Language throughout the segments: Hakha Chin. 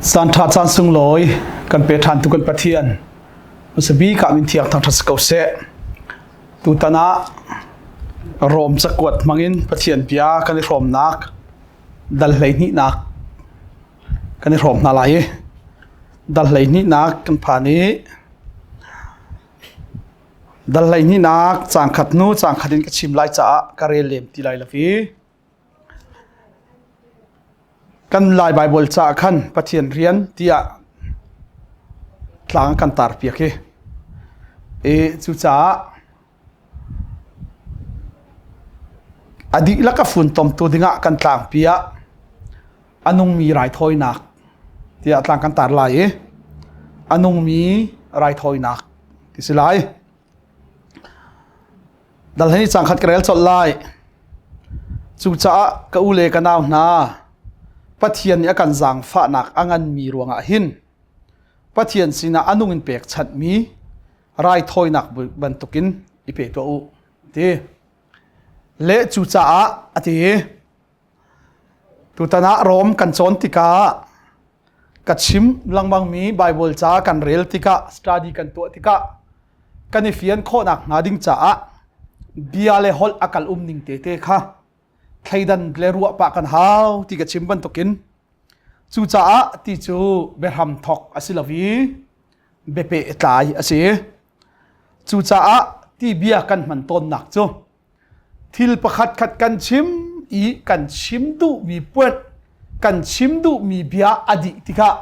Caan ṭha caan sunglawi kan pe ṭhan tu kan Pathian hmasabik ah min thiang thangṭhat si ko seh. Tutan ah Rom cakuat hmangin Pathian bia kan i hrawmnak dal hleihnihnak kan i hrawm hna lai i dal hleihnihnak kan phan i dal hleihnihnak caang khat hnu caang khat in ka chim lai caah ka rel lem ti lai lo i Kan Lai Baibal caah khan Pathian rian tiah tlang kan tarpiak hi. I cucaah a dihlak a funtomtu dingah kan tlangpi ah a nungmi raithawinak tiah tlang kan tar lai i a nungmi raithawinak ti si lai. Dal hei cang khat ka rel colh lai. Cucaah ka u le ka nau hna, Pathian nih a kan zaangfahnak a nganmi ruangah hin Pathian sinah a nung in pekchanhmi raithawinak bantukin i pe tuah u ti. Le cucaah a ti. Tutan ah Rom kan cawn tikah ka chim lengmangmi Baibal ca kan rel tikah study kan tuah tikah kan i fian khawhnak hnga ding caah bia le holh a kal um ning tete kha thleidan le ruah pah kan hau ti ka chim bantukin cucaah ti cu biahram thok a si lo i biapehtlai a si. Cucaah ti bia kan hman tawnnak cu Thil pakhatkhat kan chim i kan chim duhmi puan, kan chim duhmi bia a dih tikah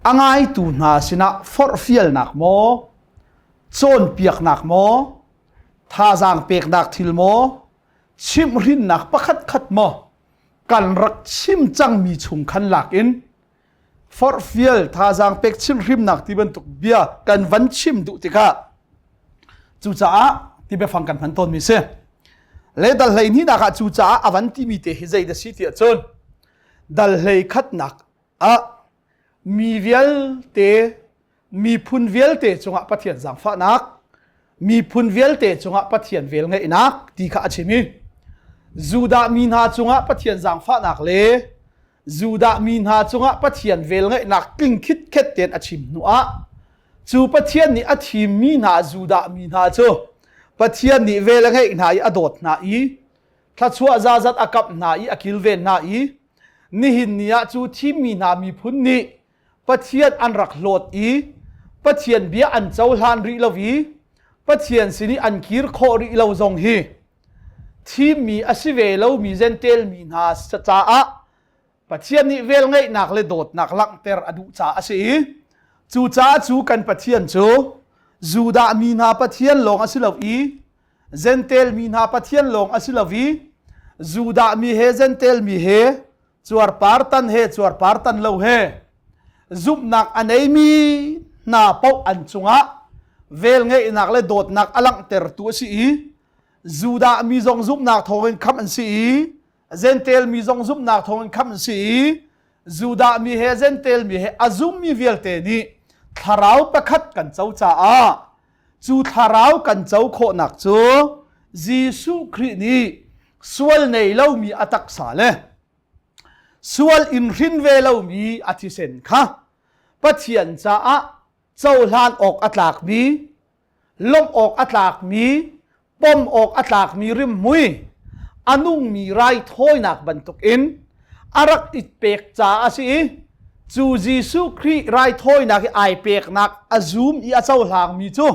a ngaitu hna sinah forhfialnak maw, cawnpiaknak maw, thazaang peknak thil maw, chimhhrinnak pakhatkhat maw kan rak chim cangmi chung khan lak in forhfial thazaang pek chimhrimnak ti bantuk bia kan van chim duh tikah cucaah ti biafang kan hman tawnmi si le dal hlei hnihnak ah cucaah a van timi te hi zei da si tiah cun dal hlei khatnak ah mi vialte miphun vialte cungah Pathian zaangfahnak miphun vialte cungah Pathian velngeihnak ti kha a chim i Judah mi hna cungah Pathian zaangfahnak le Judah mi hna cungah Pathian velngeihnak tling khitkhet tein a chim hnuah cu Pathian nih a thimmi hna Judah mi hna cu Pathian nih vel a ngeih hna i a dawt hna i thluachuah zazat a kamh hna i a kilven hna i nihin ni ah cu thimmi hna miphun nih Pathian an rak hlawt i Pathian bia an cohlan rih lo i Pathian sin i an kir khawh rih lo zong hi thimmi a si ve lomi Jentail mi hna caah Pathian nih velngeihnak le dawtnak langhter a duh caah a si i cucaah cu kan Pathian cu Judah mi hna Pathian lawng a si lo i Jentail mi hna Pathian lawng a si lo i Judah mi he Jentail mi he cuarpar tan he cuarpar tan lo he zumhnak a neimi hna paoh an cungah velngeihnak le dawtnak a langhtertu a si i Judah mi zong zumhnak thawngin khamh an si i Jentail mi zong zumhnak thawngin khamh an si i Judah mi he Jentail mi he a zummi vialte nih thlarau pakhat kan co caah cu thlarau kan co khawhnak cu Jesuh Khrih nih sual nei lomi a taksa le sual in hrin ve lomi a thisen kha Pathian caah cohlan awk a tlakmi lawmh awk a tlakmi pom awk a tlakmi rimhmui a nungmi raithawinak bantukin a rak i pek caah a si i cu Jesuh Khrih raithawinak i ai peknak a zum i a cohlangmi cu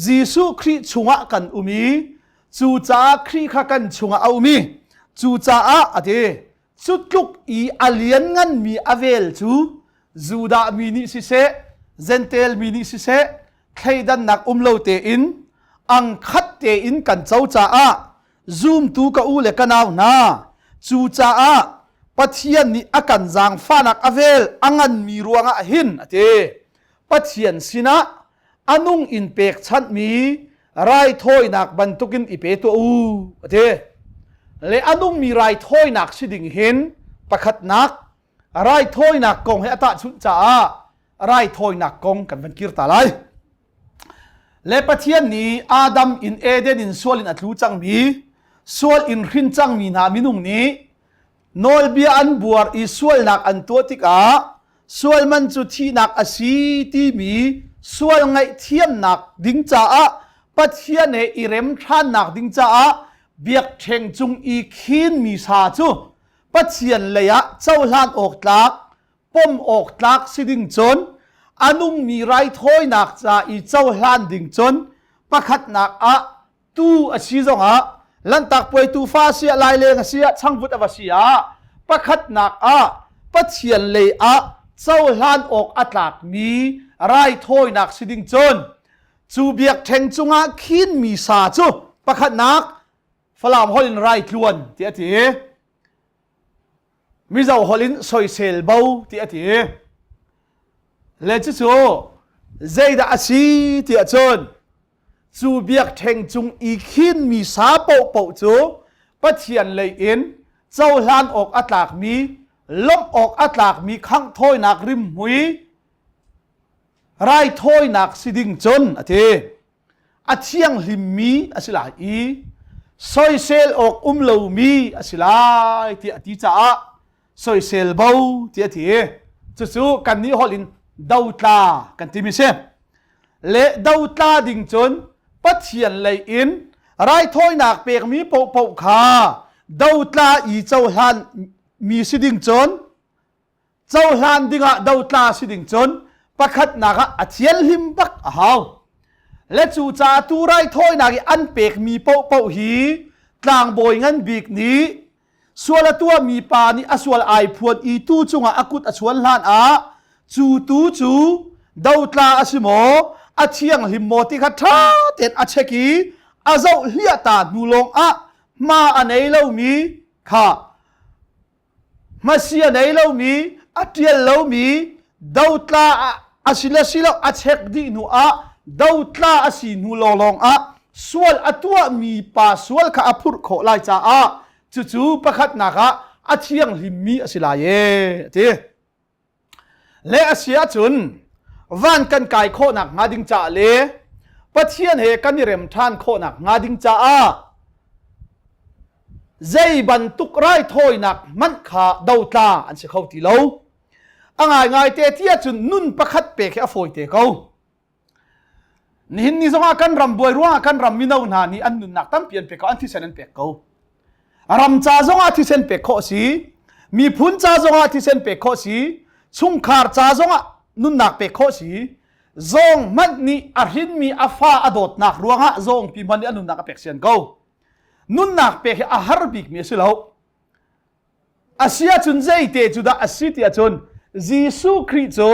Jesuh Khrih chungah kan um i cucaah Khrih kha kan chungah a um i cucaah a ti cu tluk i a liannganmi a vel cu Judah mi nih siseh Jentail mi nih siseh thleidannak um lo tein angkhat tein kan co caah zumtu ka u le ka nau hna cucaah Pathian nih a kan zaangfahnak a vel a nganmi ruangah hin a ti Pathian sinah a nung in pekchanhmi raithawinak bantukin i pe tuah u a ti le a nungmi raithawinak si ding hin pakhatnak raithawinak kong he a tahchunh caah raithawinak kong kan van kir ta lai le Pathian nih Adam in Eden in sual in a tlu cangmi sual in hrin cangmi hna minung nih Nawlbia an buar i sualnak an tuah tikah sual man cu thihnak a si timi sual ngaihthiamnak ding caah Pathian he i rem ṭhannak ding caah biakṭheng cung i khinmi sa cu Pathian lei ah cohlan awk tlak pom awk tlak si ding cun a nungmi raithawinak ca i cohlan ding cun pakhatnak ah tu a si zongah Lanhtak puai tuufa a si ah laileng a si ah changvut a va si ah pakhatnak ah Pathian lei ah cohlan awk a tlakmi raithawinak si ding cun cu biakṭheng cungah khinmi sa cu pakhatnak Falam holh in raitluan ti a ti. Mizo holh in soisel bo ti a ti. Le cucu zeidah a si ti ahcun cu biakṭheng cung i khinmi sa paohpaoh cu Pathian lei in cohlan awk a tlakmi, lawmh awk a tlakmi khanghthawinak rimhmui raithawinak si ding cun a ti. A thianghlimmi a si lai i soisel awk um lomi a si lai tiah a ti caah soisel bo tiah a ti. Cucu kannih holh in dotla kan timi si. Le dotla ding cun Pathian lei in raithawinak pekmi paohpaoh kha dotla i cohlan mi si ding cun cohlan dingah dotla si ding cun pakhatnak ah a thianhlim bak a hau. Le cu caah tu raithawinak i an pekmi paohpaoh hi tlangbawi ngan bik nih sual a tuahmi pa nih a sual ai phuan i tu cungah a kut a chuan hlan ah cu tu cu dotla a si maw a thianghlim maw ti kha ṭha tein a check i a zoh hliah ta hnu lawng ah hma a nei lomi kha Hmasi a nei lomi, a ṭial lomi, dotla a si le si lo a check dih hnu ah dotla a si hnu lawnglawng ah sual a tuahmi pa sual kha a phurh khawh lai caah cucu pakhatnak ah a thianghlimmi a si lai ee a ti. Le a si ahcun van kan kai khawhnak hnga ding caah le Pathian he kan i rem ṭhan khawhnak hnga ding caah zei bantuk raithawinak hmanh kha dotla an si kho ti lo. A ngaingai te ti ahcun nun pakhat pek hi a fawi te ko. Nihin ni zongah kan ram buai ruangah kan ram mino hna nih an nunnak tampi an pek ko, an thisen an pek ko. Ram ca zongah thisen pek khawh si, miphun ca zongah thisen pek khawh si, chungkhar ca zongah nunnak pek khawh si. Zawng hmanh nih a hrinmi a fa a dawtnak ruangah zawngpi hmanh nih a nunnak a pek sian ko. Nunnak pek hi a har bikmi a si lo. A si ahcun zeite cu dah a si ti ahcun Jesuh Khrih cu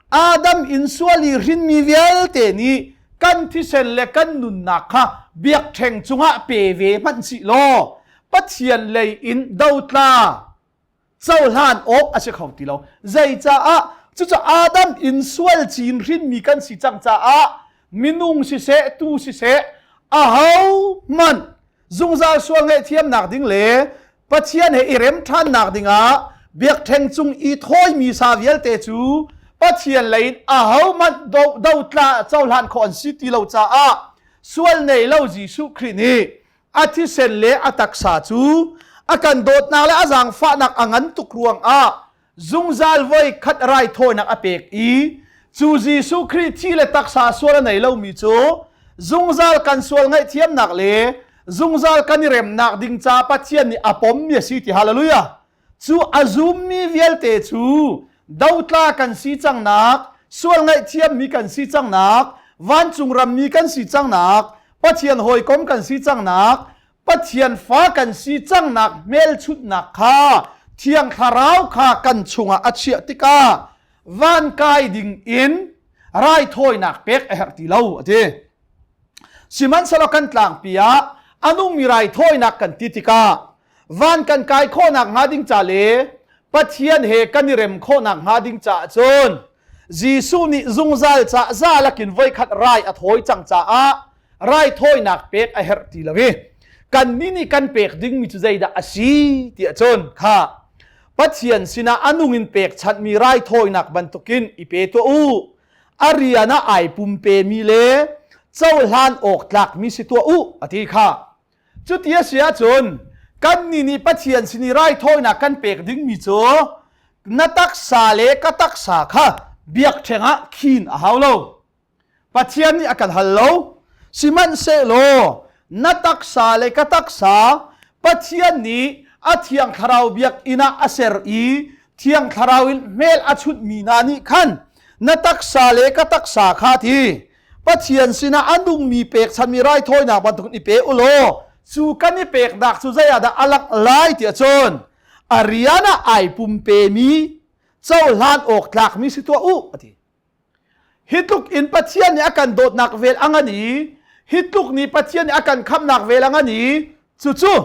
Adam in sual i hrinmi vialte nih kan thisen le kan nunnak kha biakṭheng cungah pe ve hmanh sih law Pathian lei in dotla cohlan awk a si kho ti lo. Zeicaah? Cucu Adam in sual cin hrinmi kan si cang caah minung siseh, tu siseh, aho hmanh zungzal sual ngaihthiamnak ding le Pathian he i rem ṭhannak dingah biakṭheng cung i thawimi sa vialte cu Pathian lei in ahohmanh dotla cohlan khawh an si ti lo caah sual nei lo Jesuh Khrih nih a thisen le a taksa cu a kan dawtnak le a zaangfahnak a ngan tuk ruangah zungzal voi khat raithawinak a pek i cu Jesuh Khrih thi le taksa sual a nei lomi cu zungzal kan sual ngaihthiamnak le zungzal kan i remnak ding ca Pathian nih a pommi a si ti hallelujah cu a zummi vialte cu dotla kan si cangnak sual ngaihthiammi kan si cangnak vancung rammi kan si cangnak Pathian hawikom kan si cangnak Pathian fa kan si cangnak hmelchunhnak kha Thiang Thlarau kha kan chungah a chiah tikah van kai ding in raithawinak pek a herh ti lo a ti. Sihmanhsehlaw kan tlangpi ah a nungmi raithawinak kan ti tikah van kan kai khawhnak hnga ding ca le Pathian he kan i rem khawhnak hnga ding caah cun Jesuh nih zungzal ca za lakin voikhat rai a thawi cang caah raithawinak pek a herh ti lo i kannih nih kan pek dingmi cu zeidah a si tiah cun kha Pathian sinah a nung in pekchanhmi raithawinak bantukin i pe tuah u a rian ah ai pumpemi le cohlan awk tlakmi si tuah u a ti kha Cuti a si ahcun Kannih nih Pathian sin i raithawinak kan pek dingmi cu na taksa le ka taksa kha biakṭheng ah khin a hau lo. Pathian nih a kan hal lo. Sihmanhsehlaw na taksa le ka taksa Pathian nih a thiang thlarau biakinn ah a ser i thiang thlarau in hmel a chunhmi hna nih khan na taksa le ka taksa kha ti Pathian sinah a nungmi pekchanmi raithawinak bantukin i pe u law cu kan i peknak cu zei ah dah a langh lai tiah cun a rian ah ai pumpemi cohlan awk tlakmi si tuah u a ti. Hi tluk in Pathian nih a kan dawtnak vel a ngan i hi tluk nih Pathian nih a kan khamhnak vel a ngan i cucu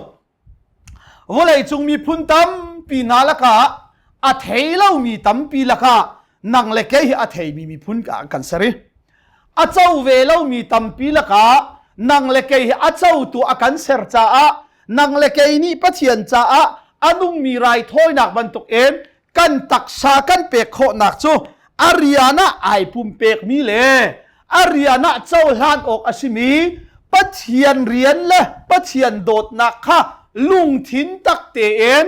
Vawleicung miphun tampi hna lakah a thei lomi tampi lakah nang le kei hi a theimi miphun kan ser i a co ve lomi tampi lakah nang le kei hi a cotu a kan ser caah nang le kei nih Pathian caah a nungmi raithawinak bantuk in kan taksa kan pek khawhnak cu a rian ah ai pumpekmi le a rian ah cohlan awk a simi Pathian rian le Pathian dawtnak kha lungthin tak tein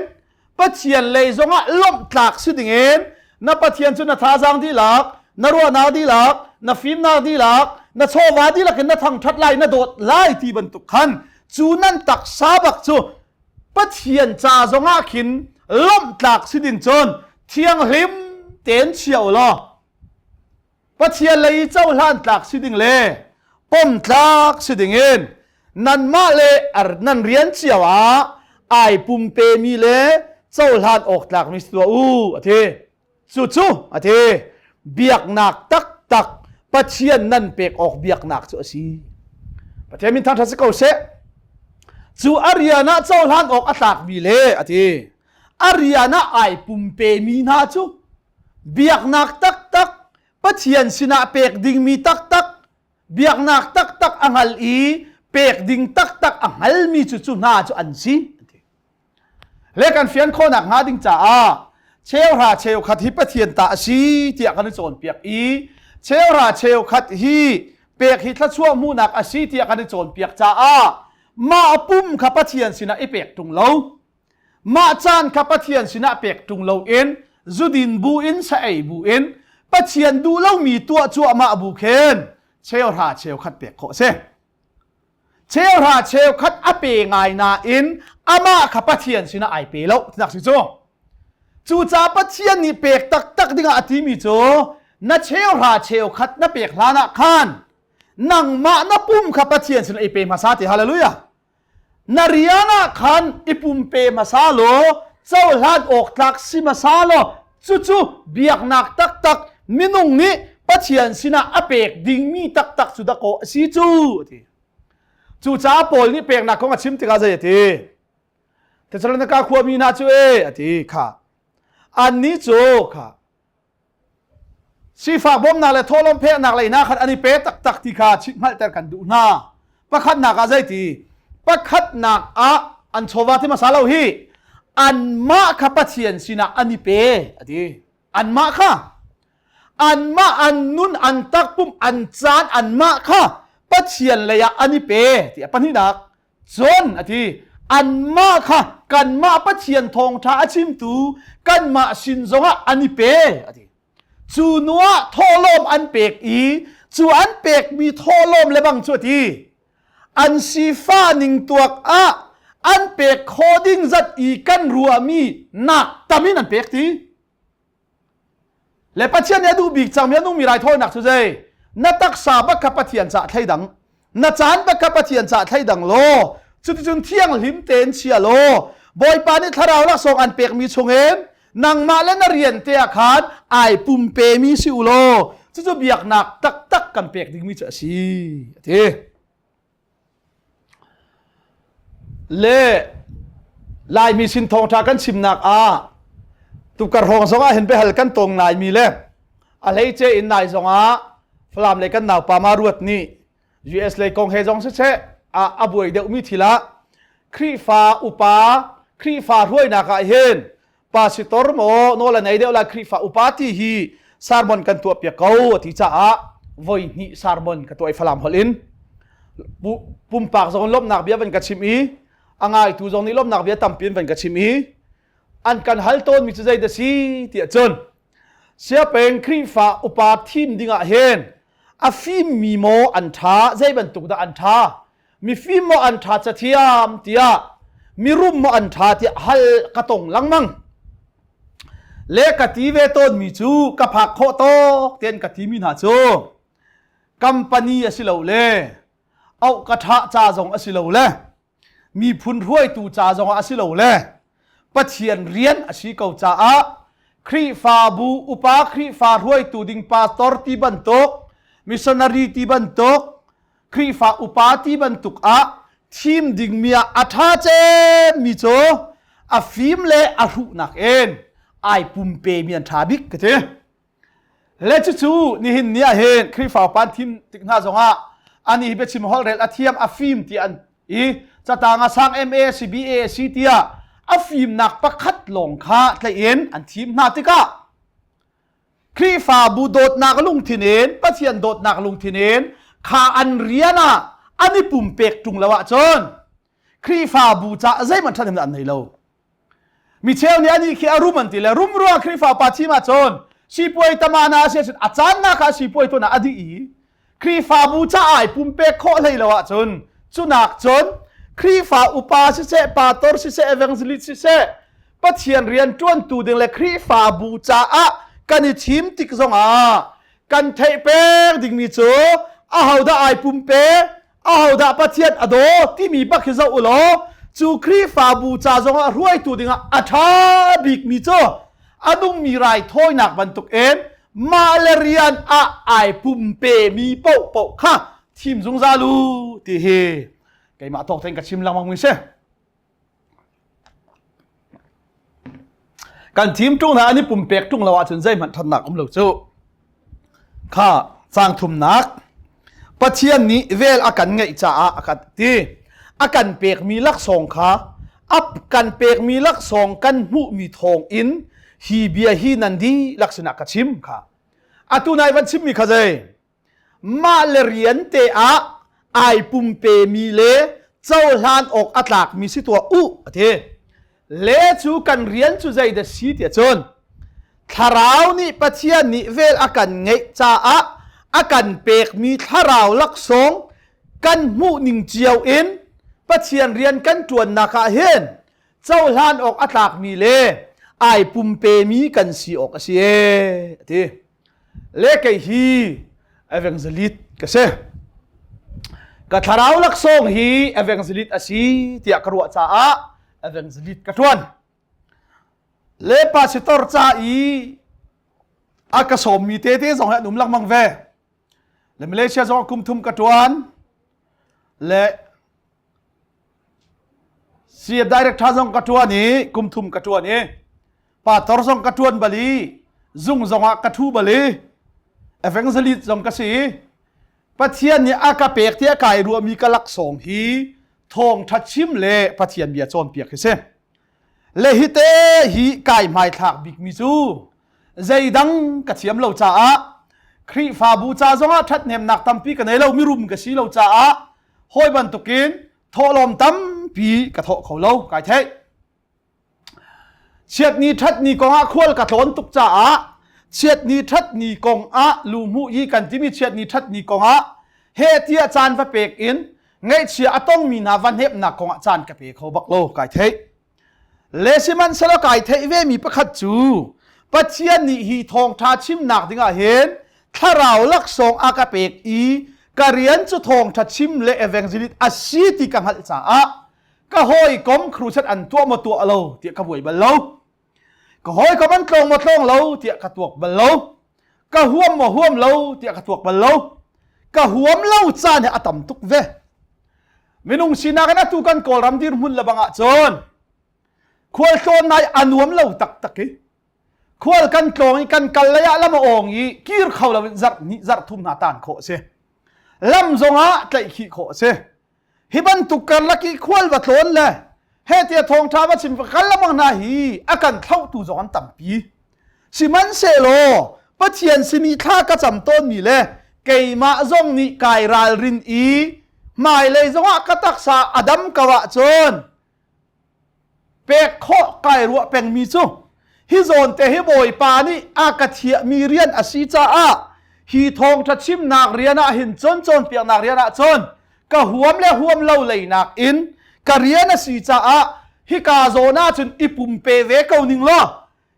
Pathian lei zongah lawmhtlak si dingin na Pathian cu na thazaang dihlak na ruahnak dihlak na fimnak dihlak na chawva dihlak in na thangṭhat lai na dawt lai ti bantuk khan cu nan taksa bak cu Pathian ca zongah khin lawmhtlak si ding cun thianghlim tein chia u law Pathian lei i cohlan tlak si ding le pomtlak si ding in nanmah le nan rian cio ah ai pumpemi le cohlan awk tlakmi si tuah u a ti. Cucu a ti biaknak taktak Pathian nan pek awk biaknak cu a si. Pathian min thangṭhat si ko seh. Cu a rian ah cohlan awk a tlakmi le a ti. A rian ah ai pumpemi hna cu biaknak taktak Pathian sinah pek dingmi taktak biaknak taktak a hngal i pek ding taktak a hngalmi cu cu hna cu an si. Le kan fian khawhnak hnga ding caah cheuhra cheukhat hi Pathian ta a si tiah kan i cawnpiak i cheuhra cheukhat hi pek hi thluachuah hmuhnak a si tiah kan i cawnpiak caah mah pum kha Pathian sinah i pek ṭung lo mah caan kha Pathian sinah pek ṭung loin zudin bu in sa ei bu in Pathian duh lomi tuah cuahmah bu khin cheuhra cheukhat pek khawh a si. Cheuhra cheukhat a pe ngai nain amah kha Pathian sinah ai pe lo tinak si cu. Cucaah Pathian nih pek taktak dingah a timi cu na cheuhra cheukhat na pek hlan ah khan nangmah na pum kha Pathian sinah i pe hmasa ti hallelujah. Na rian ah khan i pumpe hmasa law cohlan awk tlak si hmasa law cucu biaknak taktak minung nih Pathian sinah a pek dingmi taktak cu dakaw a si cu a ti. Cucaah Paul nih peknak kong a chim tikah zei a ti? Thessalonika khuami hna cu e a ti kha. Annih cu kha sifak bawmhnak le thawhlawm pheknak lei hna khan an i pe taktak ti kha hngalhter kan duh hna. Pakhatnak ah zei ti? Pakhatnak ah an chawva ti hmasa lo hi anmah kha Pathian sinah an i pe a ti. Anmah kha anmah an nun an takpum an caan anmah kha Pathian lei ah an i pe ti a pahnihnak cun a ti anmah kha kanmah Pathian thawngṭha a chimtu kanmah sin zongah an i pe a ti cu nu ah thawhlawm an pek i cu an pekmi thawhlawm le bang cu a ti an sifah ning tuak ah an pek khawh ding zat i kan ruahmi nak tam in an pek ti Le Pathian nih a duh bik cangmi a nungmi raithawinak cu zei? Na taksa bak kha Pathian caah thleidang. Na caan bak kha Pathian caah thleidang law cuticun thianghlim tein chia law Bawipa nih thlarau laksawng an pekmi chungin nangmah le na rian te ah khan ai pumpemi si u law cucu biaknak taktak kan pek dingmi cu a si a ti. Le Laimi sin thawngṭha kan chimnak ah tukar hrawng zongah hin biahal kan tong ngaimi le a hleice in nai zongah Falam le kan naupa ma ruat nih US lei kong he zong siseh a a buai deuhmi thil ah Khrihfa upa Khrihfa hruainak ah hin pastor maw nawl a nei deuh lai Khrihfa upa ti hi sermon kan tuah piak ko ti caah voi hnih sermon ka tuah i Falam holh in pumpak zong lawmhnak bia van ka chim i. A ngaitu zong nih lawmhnak bia tampi an van ka chim i an kan hal tawnmi cu zei dah si tiah cun Siapeng Khrihfa upa thim dingah hin a fimmi maw an ṭha zei bantuk dah an ṭha mifim maw an ṭha cathiam tiah mirum maw an ṭha tiah hal ka tong lengmang le ka ti ve tawnmi cu ka phak khawh tawk tian ka timi hna cu company a si lo le auh ka ṭha ca zong a si lo le miphun hruaitu ca zongah a si lo le Pathian rian a si ko caah Khrihfabu upa Khrihfa hruaitu ding pastor ti bantuk missionary ti bantuk Khrihfa upa ti bantuk ah thim dingmi ah a ṭha cemmi cu a fim le a hruhnak in ai pumpe mi an ṭha bik ka ti. Le cucu nihin ni ah hin Khrihfa upa an thim tik hna zongah ani hi biachim holhrel a thiam a fim ti an i catang a sang MA CBA si tiah a fimnak pakhat lawng kha tlaih in an thim hna tikah Khrihfabu dawtnak lungthin in Pathian dawtnak lungthin in kha an rian ah an i pumpek ṭung lo ahcun Khrihfabu caah zeihmanh ṭhathnemnak an nei lo. Mi cheu nih anih khi a rum an ti le rum ruang Khrihfa pa thim ahcun sipuai tama na a si ahcun a caan na kha sipuai tuan ah a dih i Khrihfabu caah ai pumpek khawh hlei lo ahcun cunak cun Khrihfa upa siseh pastor siseh evangelist siseh Pathian rian ṭuantu ding le Khrihfabu caah kan i thim tik zongah kan theih peng dingmi cu ahodah ai pumpe ahodah Pathian a daw timi bak hi zoh u law cu Khrihfabu ca zongah hruaitu dingah a ṭha bikmi cu a nungmi raithawinak bantukin mah le rian ah ai pumpemi paohpaoh kha thim zungzal u ti hi keimah tawk tein ka chim lengmang mi si. Kan thim ṭung hna an i pumpek ṭung lo ahcun zeihmanh ṭhatnak um lo cu. Kha caang thumnak Pathian nih vel a kan ngeih caah a kan ti. A kan pekmi laksawng kha a kan pekmi laksawng kan hmuhmi thawng in hi bia hi nan dihlak sinah ka chim kha. Atu nai van chimmi kha zei? Mah le rian te ah ai pumpemi le cohlan awk a tlakmi si tuah u a ti. Le cu kan rian cu zeidah si tiah cun thlarau nih Pathian nih vel a kan ngeih caah a kan pekmi thlarau laksawng kan hmuh ning cio in Pathian rian kan ṭuannak ah hin cohlan awk a tlakmi le ai pumpemi kan si awk a si ee a ti. Le kei hi evangelist ka si. Ka thlarau laksawng hi evangelist a si tiah ka ruah caah evangelist ka ṭuan. Le pastor ca i a ka sawmmi tete zong hi an um lengmang ve. Le Malaysia zong kum thum ka ṭuan. Le CF director zong ka ṭuan i kum thum ka ṭuan i pastor zong ka ṭuan bal i zung zongah ka ṭhu bal i evangelist zong ka si i Pathian nih a ka pek tiah kai ruahmi ka laksawng hi thawngṭha chim le Pathian bia cawnpiak hi si. Le hi te hi kai hmaithlak bikmi cu zeidang ka thiam lo caah Khrihfabu ca zongah ṭhathnemnak tampi ka nei lo mirum ka si lo caah hawi bantukin thawhlawm tampi ka thawh kho lo kai theih chiatni ṭhatni kongah khual ka tlawn tuk caah chiatni ṭhatni kongah luhmuh i kan timi chiatni ṭhatni kongah he tiah caan va pek in ngaihchia a tongmi hna va hnepnak kongah caan ka pe kho bak lo kai theih Le sihmanhsehlaw kai theih vemi pakhat cu Pathian nih hi thawngṭha chimnak dingah hin thlarau laksawng a ka pek i ka rian cu thawngṭha chim le evangelist a si ti ka hngalh caah ka hawikom crusade an tuah maw tuah lo tiah ka buai bal lo. Ka hawikom an tlawng maw tlawng lo tiah ka tuak bal lo. Ka huam maw huam lo tiah ka tuak bal lo. Ka huam lo caan hi a tam tuk ve. Minung sinak in atu kan Kawlram dirhmun le bang ahcun khualtlawn nai a nuam lo taktak i khual kan tlawng i kan kal lei ah lam a awng i kir kho lo in zarh hnih zarh thum hna tan khawh a si. Lam zongah tlaihkhih khawh a si. Hi bantuk karlak i khual va tlawn le he tiah thawngṭha va chim va kal lengmang hna hi a kan thlauhtu zong an tampi. Sihmanhsehlaw Pathian sin i thla ka cam tawnmi le keimah zong nih kai ralrin i hmailei zongah ka taksa a dam ko ahcun. Pek khawh kai ruah pengmi cu hi zawn te hi Bawipa nih a ka thiahmi rian a si caah hi thawngṭha chimnak rian ah hin cun cawnpiaknak rian ah cun ka huam le huam lo leinak in ka rian a si caah hika zawn ah cun i pumpe ve ko ning law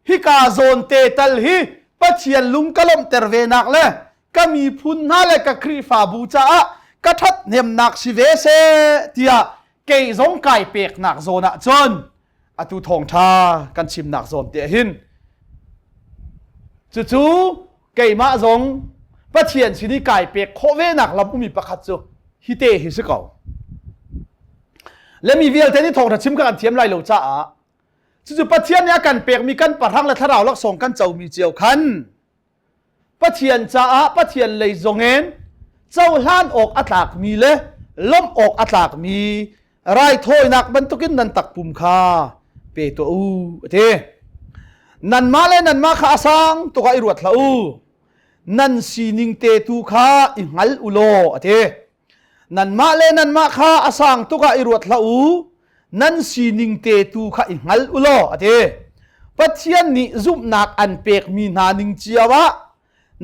hika zawn te tal hi Pathian lung ka lawmhter ve nak le ka miphun hna le ka Khrihfabu caah ka ṭhathnemnak si ve seh tiah kei zong kai peknak zawn ah cun atu thawngṭha kan chimnak zawn te hin cucu keimah zong Pathian sin i kai pek khawh ve nak lam umi pakhat cu hi te hi si ko. Le mi vialte nih thawngṭha chim kha kan thiam lai lo caah cucu Pathian nih a kan pekmi kan pahrang le thlarau laksawng kan comi cio khan Pathian caah Pathian lei zongin cohlan awk a tlakmi le lawmh awk a tlakmi raithawinak bantukin nan takpum kha pe tuah u a ti. Nanmah le nanmah kha a sang tuk ah i ruat hlah u. Nan sining te tu kha i hngal u law a ti. Nanmah le nanmah kha a sang tuk ah i ruat hlah u. Nan sining te tu kha i hngal u law a ti. Pathian nih zumhnak an pekmi hna ning cio ah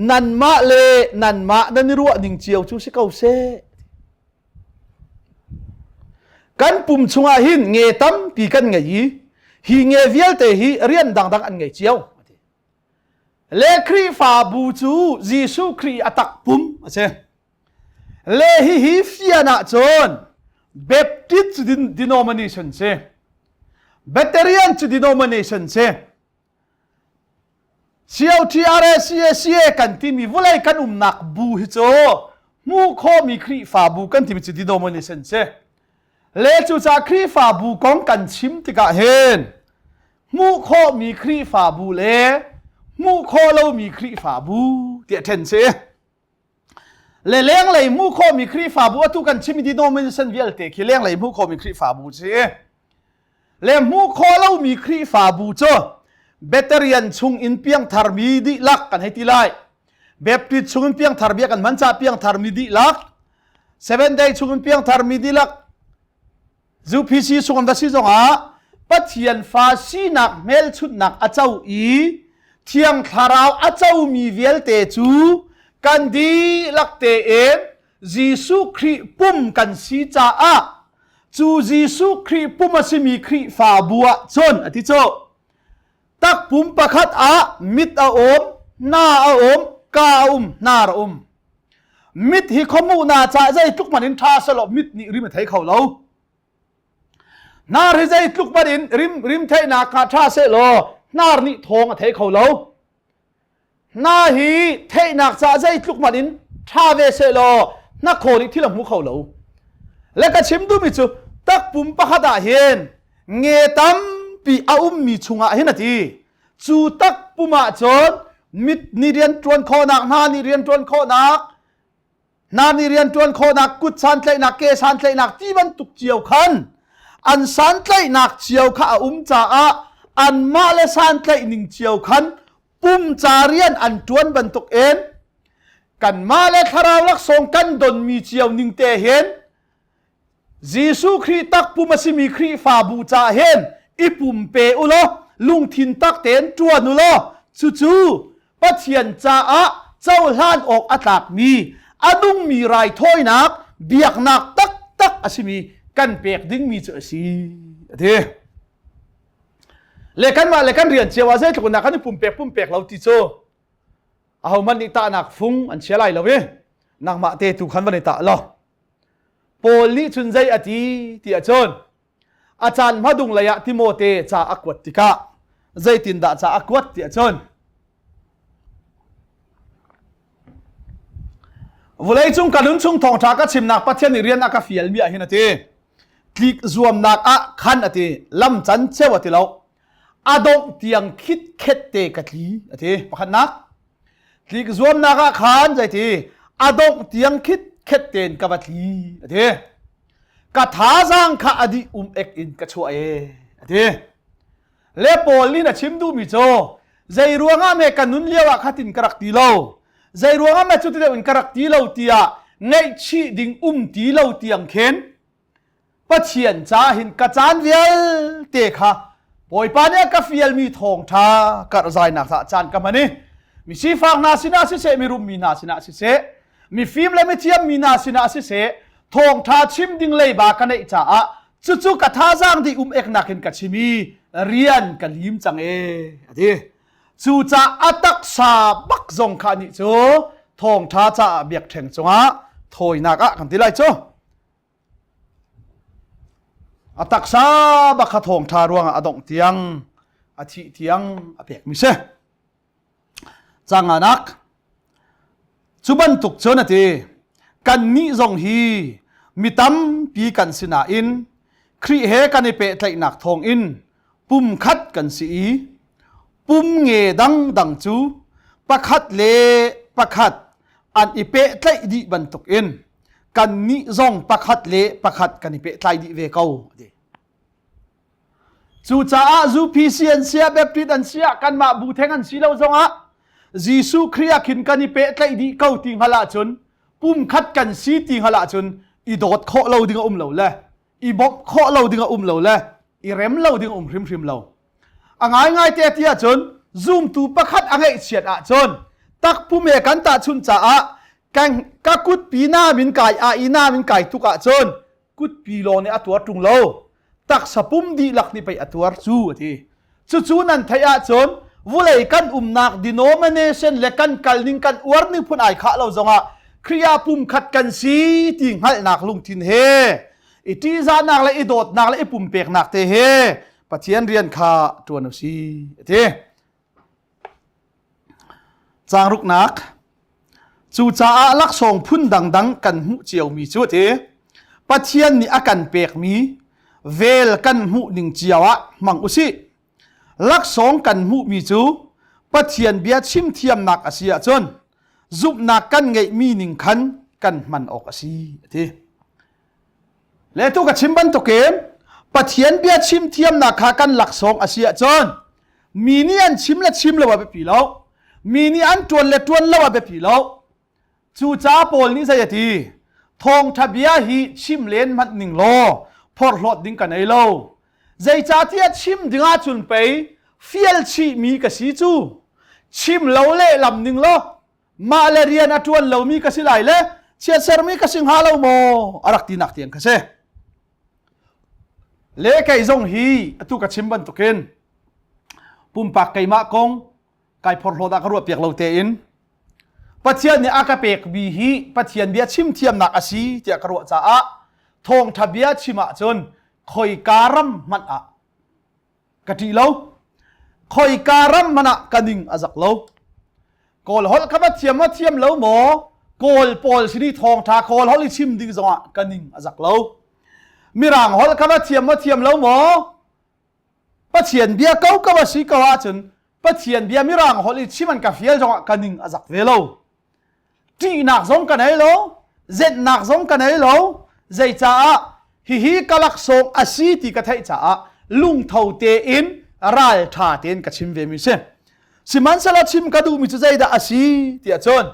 nanmah le nanmah nan i ruah ning cio cu si ko seh. Kan pum chungah hin nge tampi kan ngei i hi nge vialte hi rian dangdang an ngei cio. Le Khrihfabu cu Jesuh Khrih a takpum a si. Le hihi fian ahcun Baptist cu denomination si. Veteran cu denomination si. COTRA CACA kan timi vulei kan umnak bu hi cu hmuh khawhmi Khrihfabu kan timi cu denomination si. Le cucaah Khrihfabu kong kan chim tikah hin hmuh khawhmi Khrihfabu le hmuh khawh lomi Khrihfabu tiah ṭhen si. Le lenglei hmuh khawhmi Khrihfabu atu kan chimmi denomination vialte khi lenglei hmuh khawhmi Khrihfabu si. Le hmuh khawh lomi Khrihfabu cu Beterian chung in piangtharmi dihlak kan hei ti lai. Baptist chung in piangthar bia kan hman caah piangtharmi dihlak, Seven Day chung in piangtharmi dihlak, UPC sung an va si zongah Pathian fa sinak hmelchunhnak a co i Thiang Thlarau a comi vialte cu kan dihlak tein Jesuh Khrih pum kan si caah cu Jesuh Khrih pum a simi Khrihfabu ah cun a ti cu takpum pakhat ah mit a um, na a um, ka a um, hnar a um. Mit hi khuamuhnak caah zeitluk hmanh in ṭha selaw mit nih rim a thei kho lo. Hnar hi zeitluk hmanh in rim rim theihnak kha ṭha sehlaw hnar nih thawng a thei kho lo. Hna hi theihnak caah zeitluk hmanh in ṭha ve sehlaw hnakhaw nih thil a hmu kho lo. Le ka chim duhmi cu takpum pakhat ah hin nge tampi a ummi chungah hin a ti. Cu takpum ah cun mit nih rian ṭuan khawhnak, hna nih rian ṭuan khawhnak, hna nih rian ṭuan khawhnak, kut santlaihnak, ke santlaihnak ti bantuk cio khan an santlaihnak cio kha a um caah anmah le santlaih ning cio khan pum ca rian an ṭuan bantuk in kanmah le thlarau laksawng kan donmi cio ning te hin Jesuh Khrih takpum a simi Khrihfabu caah hin i pumpe u law lungthin tak tein ṭuan u law cucu Pathian caah cohlan awk a tlakmi a nungmi raithawinak biaknak taktak a simi kan pek dingmi cu a si a ti. Le kanmah le kan rian cio ah zeitluk in dah kan i pumpek pumpek lo ti cu ahohmanh nih tahnak fung an chia lai lo i nangmah te tu khan van i tah law Paul nih cun zei a ti ti ahcun a caan hmadung lei ah Timote ca a kuat tikah zeitindah ca a kuat ti ahcun Vawleicung ka nun chung thawngṭha ka chimnak Pathian nih rian a ka fialmi ah hin a ti. Tlik zuamnak ah khan a ti. Lam can ceu a ti lo. A dongh tiang khitkhet te ka tli a ti. Pakhatnak. Tlik zuamnak ah khan zeiti a dongh tiang khit khet tein ka va tli a ti. Ka thazaang kha a dih um ek in ka chuah e a ti. Le Paul nih a chim duhmi cu zei ruangah me ka nun lio ah khatin ka rak ti lo zei ruangah me cuti deuh in ka rak ti lo tiah ngaihchih ding um ti lo tiang khin Pathian ca hin ka caan vialte kha. Bawipa nih a ka fialmi thawngṭha karhzainak caah caan ka hman i mi sifak hna sinah siseh, mirum mi hna sinah siseh, mifim le mithiam mi hna sinah siseh, thawngṭha chim ding leiba ka neih caah cucu ka thazaang dih um eknak in ka chim i rian ka lim cang e a ti. Cucaah a taksa bak zong kha nih cu thawngṭha caah biakṭheng cungah thawinak ah kan ti lai cu. A taksa bak kha thawngṭha ruangah a dongh tiang a thih tiang a pekmi si. Canganak cu bantuk cun a ti kannih zong hi mi tampi kan si nain Khrih he kan i pehtlaihnak thawngin pumkhat kan si i pum nge dangdang cu pakhat le pakhat an i pehtlaih dih bantukin kannih zong pakhat le pakhat kan i pehtlai dih ve ko a ti. Cucaah UPC an siah Baptist an siah kanmah bu theng an si lo zongah Jesuh Khrih ah khin kan i pehtlaih dih ko ti hngalh ahcun pumkhat kan si ti hngalh ahcun i dawt khawh lo ding a um lo le i bawmh khawh lo ding a um lo le i rem lo ding a um hrimhrim lo. A ngaingai te ti ahcun zumtu pakhat a ngeihchiat ahcun takpum he kan tahchunh caah kan ka kutpi nam in kai a i nam in kai tuk ahcun kutpi lawng nih a tuar ṭung lo taksa pum dihlak nih pei a tuar cu a ti cucu nan theih ahcun vulei kan umnak denomination le kan kalning kan uar ning phun ai khah lo zongah Khrih ah pumkhat kan si ti hngalhnak lungthin he i ṭihzahnak le i dawtnak le i pumpeknak te he Pathian rian kha ṭuan u si a ti. Caangruknak Cucaah laksawng phun dangdang kan hmuh ciomi cu a ti. Pathian nih a kan pekmi vel kan hmuh ning cio ah hmang u sih. Laksawng kan hmuhmi cu Pathian bia chim thiamnak a si ahcun zumhnak kan ngeihmi ning khan kan hman awk a si a ti. Le tu ka chim bantukin Pathian bia chim thiamnak kha kan laksawng a si ahcun mi nih an chim le chim lo a biapi lo. Mi nih an ṭuan le ṭuan lo a biapi lo. Cucaah Paul nih zei a ti? Thawngṭha bia hi chim len hmanh ning law phorhlawt ding ka nei lo. Zeicahtiah chim ding ahcun pei fial chihmi ka si cu. Chim lo lehlam ning law mah le rian a ṭuan lomi ka si lai le chiatsermi ka si hnga lo maw a rak tinak tiang ka si. Le kei zong hi atu ka chim bantukin pumpak keimah kong kai phorhlawt ah ka ruah piak lo tein Pathian nih a ka pekmi hi Pathian bia chim thiamnak a si tiah ka ruah caah thawngṭha bia chim ahcun khoika ram hmanh ah ka ṭih lo khoika ram hmanh ah ka ning a zak lo kawl holh kha va thiam ma thiam lo maw kawl pawl sin i thawngṭha kawl holh i chim ding zongah ka ning a zak lo mirang holh kha va thiam ma thiam lo maw Pathian bia ko ko a si ko ahcun Pathian bia mirang holh i chim an ka fial zongah ka ning a zak ve lo ṭihnak zong ka nei lo zenhnak zong ka nei lo zeicaah hihi ka laksawng a si ti ka theih caah lungtho tein ralṭha tein ka chim ve mi si sihmanhsehlaw chim ka duhmi cu zeidah a si tiah cun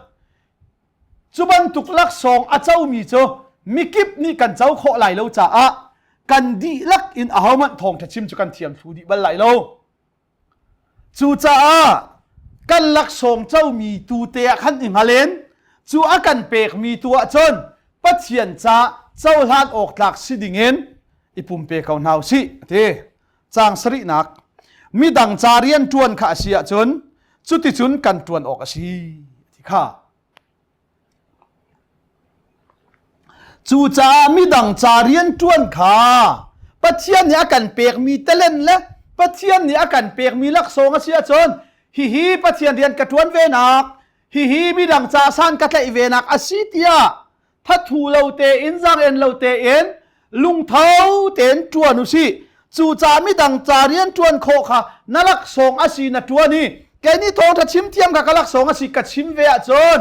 cu bantuk laksawng a comi cu mikip nih kan co khawh lai lo caah kan dihlak in ahohmanh thawngṭha chim cu kan thiam thlu dih bal lai lo Cucaah kan laksawng comi tu te ah khan i hngal cu a kan pekmi tu ah cun Pathian ca cohlan awk tlak si dingin i pumpe ko hna u sih a ti. Caang sarihnak midang ca rian ṭuan kha a si ahcun cuticun kan ṭuan awk a si ti kha. Cucaah midang ca rianṭuan kha Pathian nih a kan pekmi talent le Pathian nih a kan pekmi laksawng a si ahcun hihi Pathian rian ka ṭuan venak, hihi midang ca san ka tlaih venak a si tiah thathu lo tein zaang-en lo tein lungtho tein ṭuan u sih. Cucaah midang ca rian ṭuan khawh kha na laksawng a si na ṭuan i kei nih thawngṭha chim thiam kha ka laksawng a si ka chim ve ahcun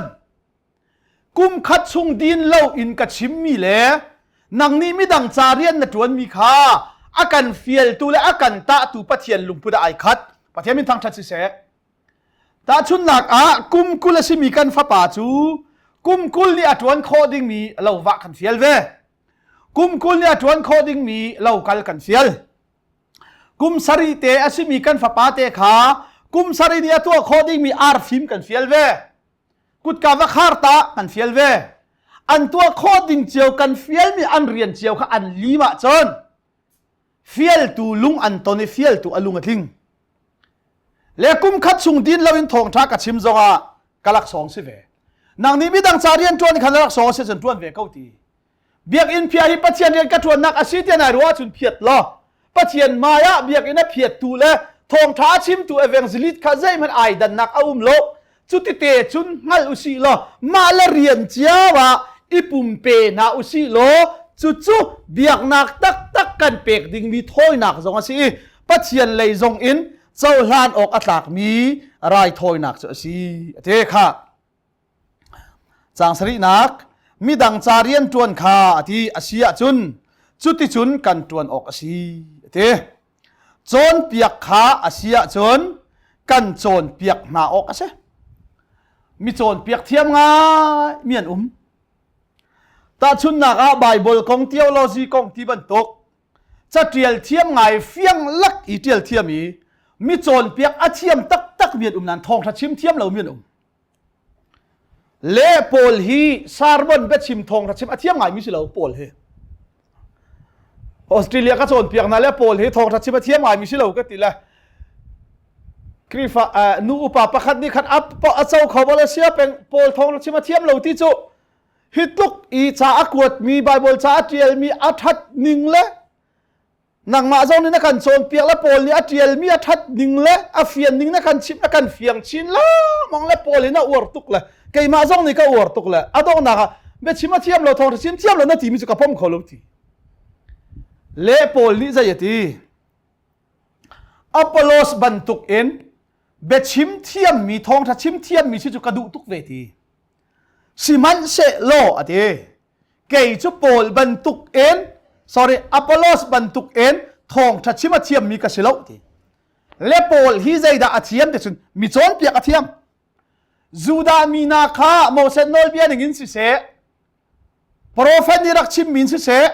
kum khat chung din lo in ka chimmi le nang nih midang ca rian na ṭuanmi kha a kan fialtu le a kan tahtu Pathian lungput ah ai khat. Pathian min thangṭhat siseh. Tahchunhnak ah kum 20 a simi kan fapa cu kum 20 nih a ṭuan khawh dingmi lo vah kan fial ve. Kum 20 nih a ṭuan khawh dingmi lo kal kan fial. Kum sari te a simi kan fapa te kha kum sari nih a tuah khawh dingmi arfim kan fial ve. Kutka va khar ta kan fial ve. An tuah khawh ding cio kan fialmi an rian cio kha an lim ahcun fialtu lung an ton i fialtu a lung a tling. Le kum khat chung din loin thawngṭha ka chim zongah ka laksawng si ve. Nang nih midang ca rian ṭuan khan laksawng si cun ṭuan ve ko ti. Biakinn phia hi Pathian rian ka ṭuannak a si tiah nai ruah ahcun phiat law Pathian hmai ah biakinn a phiattu le thawngṭha a chimtu evangelist kha zeihmanh ai dannak a um lo. Cutite cun hngalh usih law mah le rian cio ah i pumpe hna usih law cucu biaknak taktak kan pek dingmi thawinak zong a si i Pathian lei zong in cohlan awk a tlakmi raithawinak cu a si. A ti kha. Caang sarihnak midang ca rian ṭuan kha a ti a si ahcun cuticun kan ṭuan awk a si a ti. Cawnpiak kha a si ahcun kan cawnpiak hna awk a si. Mi cawnpiak thiam ngai mi an um. Tahchunhnak ah Baibal kong, theology kong ti bantuk caṭial thiam ngai fiang lak i ṭial thiam i mi cawnpiak a thiam taktak mi an um nain thawngṭha chim thiam lo mi an um. Le Paul hi sermon biachim thawngṭha chim a thiam ngaimi si lo Paul hi. Australia ka cawnpiak hna le Paul hi thawngṭha chim a thiam ngaimi si lo ka ti le Khrihfa uh, nu upa pakhat nih khan a, a co kho bal a sia peng Paul thawngṭha chim a thiam lo ti cu hi tluk i ca a kuatmi Bible ca a ṭialmi a ṭhat ning le nangmah zong nih na kan cawnpiak le Paul nih a ṭialmi a ṭhat ning le a fian ning na kan chimh na kan fiang chin lengmang le Paul in a uar tuk le keimah zong nih ka uar tuk le a donghnak ah biachim a thiam lo thawngṭha chim thiam lo na timi cu ka pom kho lo ti le Paul nih zei a ti Apollos bantuk in biachim thiammi thawngṭha chim thiammi si cu ka duh tuk ve ti sihmanhsehlaw a ti kei cu Paul bantuk in sorry Apollos bantuk in thawngṭha chim a thiammi ka si lo ti le Paul hi zeidah a thiam ti cun mi cawnpiak a thiam Judah mi hna kha Moses nawlbia ning in siseh profet nih rak chimmi in siseh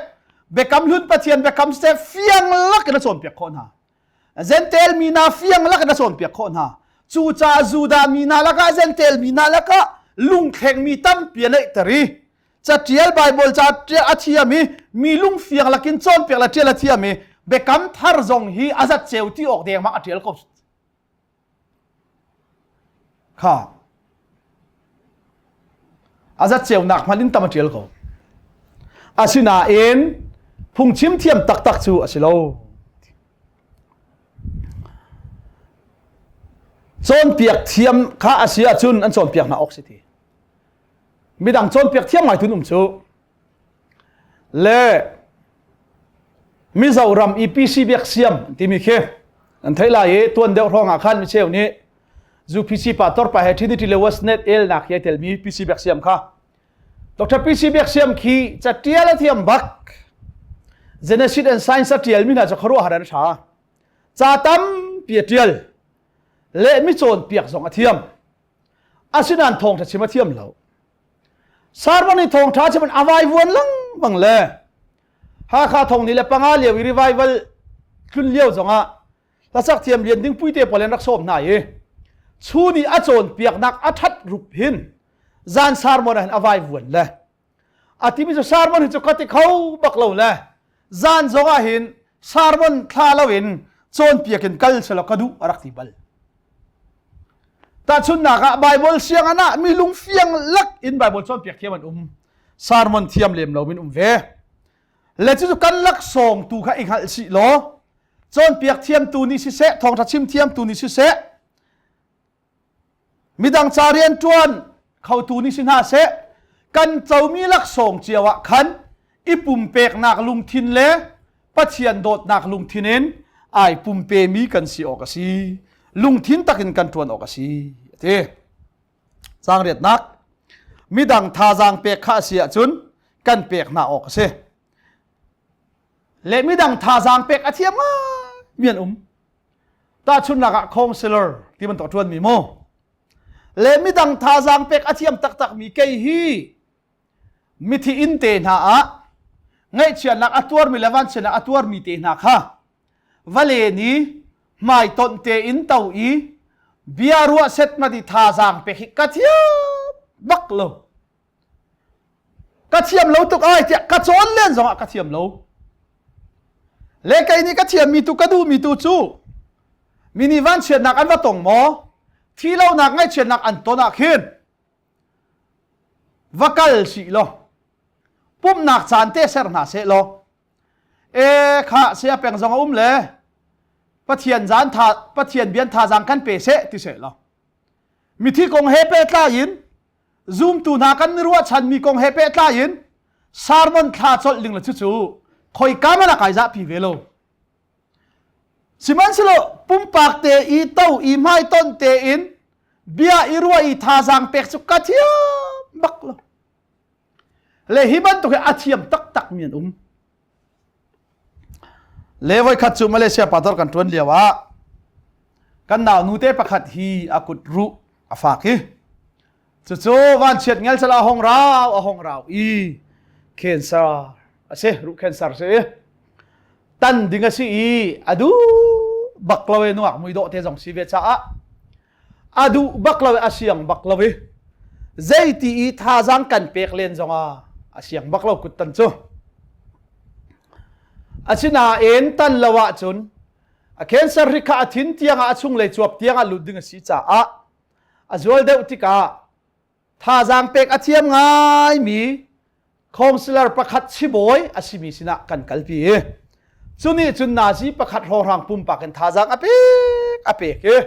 biakam hlun Pathian biakam siseh fiang lak in a cawnpiak khawh hna Jentail mi hna fiang lak in a cawnpiak khawh hna. Cucaah Judah mi hna lakah Jentail mi hna lakah lungthlengmi tampi a neihter i catial Baibal ca a thiam i mi lungfiang lakin cawnpiak le ṭial a thiam i biakam thar zong hi a zat ceu ti awk dengmang a ṭial ko. Kha a zat ceunak hmanh in tam a ṭial ko. Asinain phungchim thiam taktak cu a si lo. Cawnpiak thiam kha a si ahcun an cawnpiak hna awk si ti. Midang cawnpiak thiam ngai tun um cu. Le Mizoram i PC biak siam timi khi an thei lai i tuan deuh hrawng ah khan micheu nih zu PC pa tor pa he Trinity le Westnet el nak hi telmi PC biak siam kha Dr. PC biak siam khi catial a thiam bak Genesis and Science a tial mi hna cu khuaruahhar an tha ca tampi a tial le mi cawnpiak zong a thiam asinain thawngtha chim a thiam lo Sermon i thawngtha chim a vaivuan lengmang le Hakha thong ni le panga lio i revival tlun lio zongah hlasak thiam lian ding puite pawl in rak sawm hna i chun i a cawnpiaknak a that rup hin zan sermon ah hin a vaivuan le a timi cu sermon hi cu ka ti kho bak lo le zan zong ah hin sermon thla lo in cawnpiak in kal selaw ka duh a rak ti bal tahchunnak ah Bible sianginn ah mi lungfiang lak in Bible cawnpiak thiam an um sermon thiam lem lo min um ve le cu kan laksawng tu kha i hngalh sih law cawnpiak thiamtu nih siseh thawngṭha chim thiamtu nih siseh Midang ca rianṭuan khotu nih si hna seh, kan comi laksawng cio ah khan i pumpeknak lungthin le Pathian dawtnak lungthin in ai pumpemi kan si awk a si. Lungthin takin kan ṭuan awk a si. A ti. Caang riatnak midang thazaang pek kha a si ahcun kan pek hna awk a si. Le midang thazaang pek a thiam ngai mi an um. Tahchunhnak ah counselor ti bantuk a ṭuanmi mu. Le midang thazaang pek a thiam taktakmi kei hi mithi inn te hna ah ngaihchiatnak a tuarmi le vanchiatnak a tuarmi te hna kha. Vale ni hmaitonh tein to i bia ruah setmat i thazaang pek hi ka thiam bak lo. Ka thiam lo tuk ai tiah ka cawn len zongah ka thiam lo. Le kei nih ka thiammi tu ka duhmi tu cu mi nih vanchiatnak an va tong maw thi lonak ngaihchiatnak an ton ah khin va kal sih law pumhnak caan te ser hna seh law e kha sia peng zong a um le Pathian zan tha Pathian bian thazaang kan pe seh ti seh law mithi kong he pehtlai in zumtu hna kan i ruahchan mi kong he pehtlai in sermon thla colh ding le cucu khoika man a kai zahpi ve lo sihmanhsehlaw pumpak te i to i hmaiton te in bia i ruah i thazaang pek cu ka thiam bak lo le hi bantuk hi a thiam taktak mi an um Le voikhat cu Malaysia pastor kan ṭuan lio ah kan nau nute pakhat hi a kut ruh a fak i cucu vanchiat ngelcel a hong rau a hong rau i cancer a si ruh cancer si tan ding a si i a duh bak lo i nungak mui dawh te zong si ve caah a duh bak lo i a siang bak lo i zeiti i thazaang kan pek len zongah a siang bak lo kut tan cu asinain tan lo ahcun a cancer hri kha a thin tiangah a chunglei cuap tiangah lut ding a si caah a zual deuh tikah thazaang pek a thiam ngaimi counselor pakhat sibawi a simi sinah kan kalpi i cu nih cun nazi pakhat hrawnghrang pumpak in thazaang a pek a pek i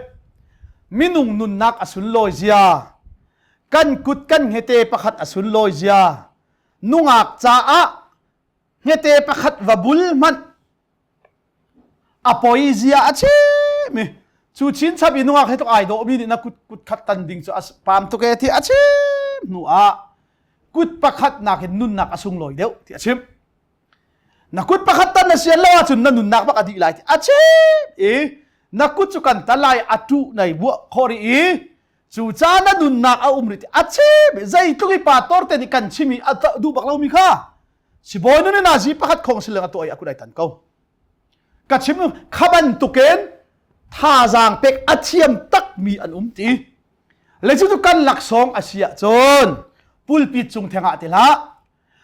minung nunnak a sunlawi zia kan kut kan hngete pakhat a sunlawi zia nungak caah hngete pakhat va bul hmanh a poi zia a chim i cu chinchap i nungak he tuk ai dawh mi nih na kut kut khat tan ding cu a pam tuk e ti a chim hnu ah kut pakhat nakin nunnak a sunglawi deuh ti a chim na kut pakhat tan na sian lo ahcun na nunnak bak a dih lai ti a chim i na kut cu kan tan lai a tuh nei buah khawh rih i cu ca na nunnak a um rih ti a chim zeitluk i pa tor te nih kan chim i a duh bak lomi kha sibawi nun in azi pakhat khong silang a tuah i a kut ai tan ko ka chim kha bantukin thazaang pek a thiam takmi an um ti le cu kan laksawng a si ahcun pulpit cung theng ah ti hlah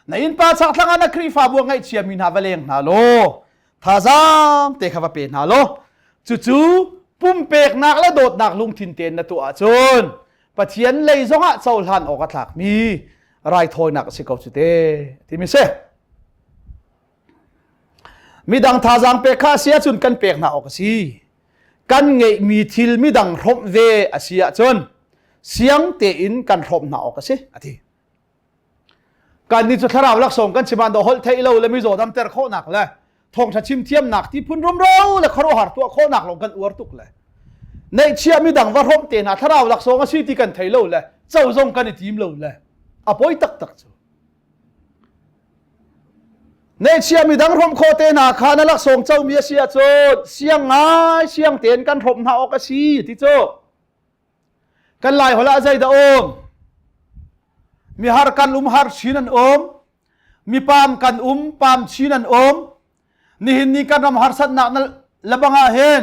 na innpa chakthlang ah na Khrihfabu a ngaihchia mi hna va leng hna law thazaang te kha va pe hna law cucu pumpeknak le dawtnak lungthin tein na tuah ahcun Pathian lei zongah cohlan awk a tlakmi raithawinak a si ko cu te timi si midang thazaang pek kha a si ahcun kan pek hna awk a si kan ngeihmi thil midang hrawmh ve a si ahcun siang tein kan hrawmh hna awk a si a ti kan nih cu thlarau laksawng kan chim do holh theih lo le mizaw damter khawhnak le thawngṭha chim thiamnak ti phun rumro le khuaruahhar tuah khawhnak lawng kan uar tuk le neihchiah midang va hrawmh te hna thlarau laksawng a si ti kan thei lo le co zong kan i tim lo le a poi taktak cu neihchiah midang hrawmh khawh te hna kha na laksawng comi a si ahcun siang ngai siang tein kan hrawmh hna awk a si ti cu Kan Lai holh ah zeidah um? Mihar kan um har chin an um. Mipam kan um pam chin an um. Nihin ni kan ram harsatnak na lebang ah hin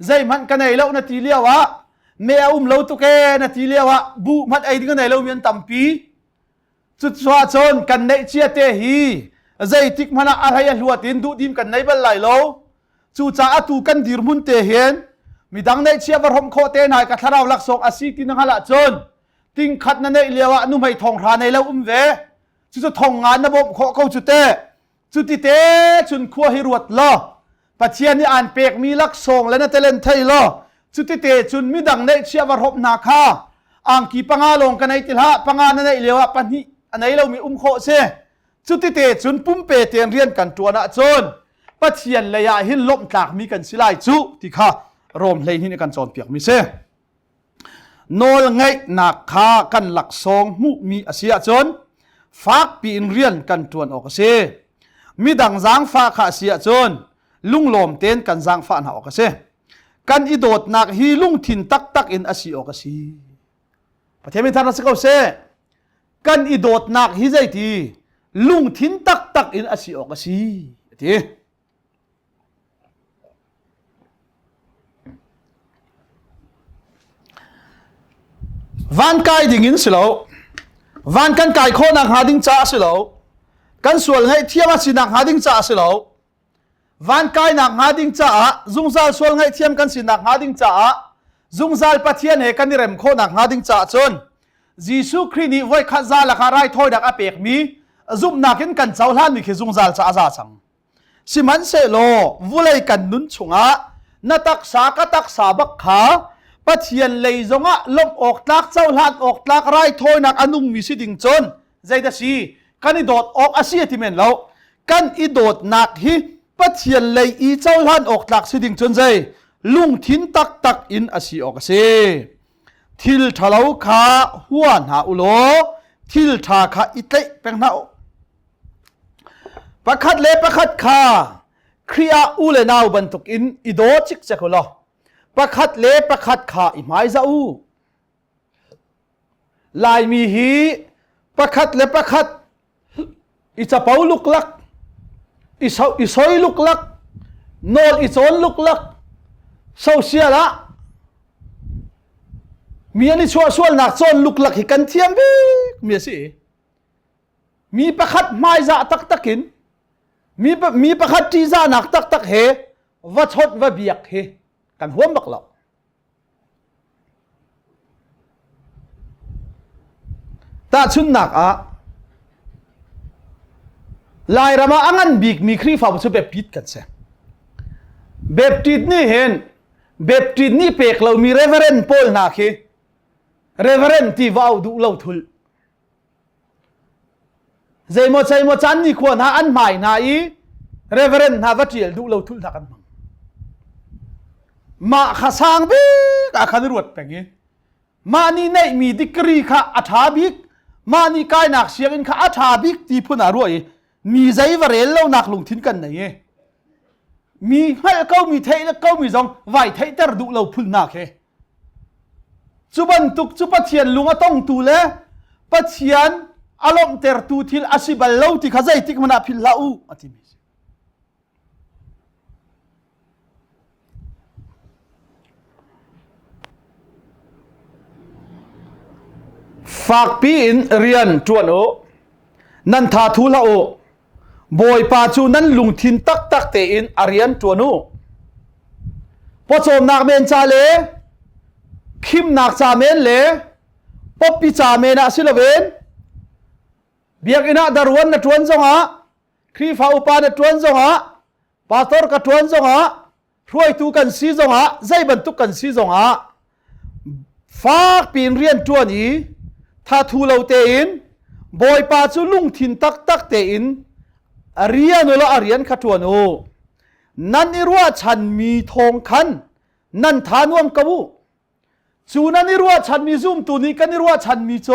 zeihmanh ka nei lo na ti lio ah me a um lo tuk e na ti lio ah bu hmanh ei ding a nei lomi an tampi. Cucaah cun kan neih cia te hi zeitik hmanh ah a hlei a hluat in duhdim kan nei bal lai lo. Cucaah atu kan dirhmun te hin midang neihchia va hrawmh khawh te hna ka thlarau laksawng a si ti na hngalh ahcun tingkhat na neih lio ah nuhmei thong hra nei lo um ve. Cucu thong nga na bawmh khawh ko cu te. Cuti te cun khua hi ruat law Pathian nih aan pekmi laksawng le na talent thei law cuti te cun midang neihchia va hrawmh hna kha angki panga lawng ka nei ti hlah panga na neih lio ah pahnih a nei lomi um khawh si Cutite cun pumpe tein rian kan ṭuan ahcun Pathian lei ah hin lawmh tlakmi kan si lai cu ti kha Rom 12 nih kan cawnpiakmi si. Nawl ngeihnak kha kan laksawng hmuhmi a si ahcun fakpi in rian kan ṭuan awk a si. Midang zaangfah kha a si ahcun lunglawm tein kan zaangfah hna awk a si. Kan i dawtnak hi lungthin taktak in a si awk a si. Pathian min thar si ko seh. Kan i dawtnak hi zeiti lungthin taktak in a si awk a si a ti. Van kai ding in si lo. Van kan kai khawhnak hnga ding caah si lo. Kan sual ngaihthiam a sinak hnga ding caah si lo. Van kainak hnga ding caah zungzal sual ngaihthiam kan sinak hnga ding caah zungzal Pathian he kan i rem khawhnak hnga ding caah cun Jesuh Khrih nih voikhat za lakah raithawinak a pekmi zumhnak in kan cohlanmi khi zungzal caah a za cang. Sihmanhsehlaw vulei kan nun chungah na taksa ka taksa bak kha Pathian lei zongah lawmh awk tlak cohlan awk tlak raithawinak a nungmi si ding cun zeidah si kan i dawt awk a si a ti men lo kan i dawtnak hi Pathian lei i cohlan awk tlak si ding cun zei lungthin taktak in a si awk a si thil ṭhalo kha hua hna u law thil ṭha kha i tlaih peng hna u Pakhat le pakhat kha Khrih ah u le nau bantukin i daw cikcek u law pakhat le pakhat kha i hmaizah u. Laimi hi pakhat le pakhat i capo luklak, i, so, i soi luklak, nawl i cawn luklak, social ah mi an i chuahsualnak cawn luklak hi kan thiam bik mi a si. Mi pakhat hmaizah taktak in mi, mi pakhat ṭihzahnak taktak he va chawnh va biak hi kan huam bak lo. Tahchunhnak ah Lairam ah a ngan bikmi Khrihfabu cu Baptist kan si. Baptist nih hin Baptist nih pek lomi Reverend pawl hna khi Reverend ti va au duh lo thul. Zeimaw ceimaw caan nikhua hna an hmai hna i reverend hna va ṭial duh lo thulh hna kan hmang. Mah kha sang bik ah khan i ruat peng i mah nih neihmi degree kha a ṭha bik, mah nih kainak sianginn kha a ṭha bik ti phun ah ruah i mi zei va rel lonak lungthin kan nei i mi hngalh ko mi theih ko mi zong vai theihter duh lo phun hna khi Cu bantuk cu Pathian lung a tongtu le Pathian a lawmhtertu thil a si bal lo ti kha zeitik hmanh ah philh hlah u a timi a si. Fakpi in rian ṭuan u. Nan tha thu hlah u. Bawipa cu nan lungthin taktak tein a rian ṭuan u. Pawcawmnak men ca le khimnak ca men le pawpi ca men ah si loin biakinn ah daruan na ṭuan zongah Khrihfa upa na ṭuan zongah pastor ka ṭuan zongah hruaitu kan si zongah zei bantuk kan si zongah fak piin rian ṭuan i thathu lo tein Bawipa cu lungthin taktak tein rian u law a rian kha ṭuan u. Nan i ruahchanmi thawng khan nan tha nuam ko u. Cu nan i ruahchanmi zumtu nih kan i ruahchanmi cu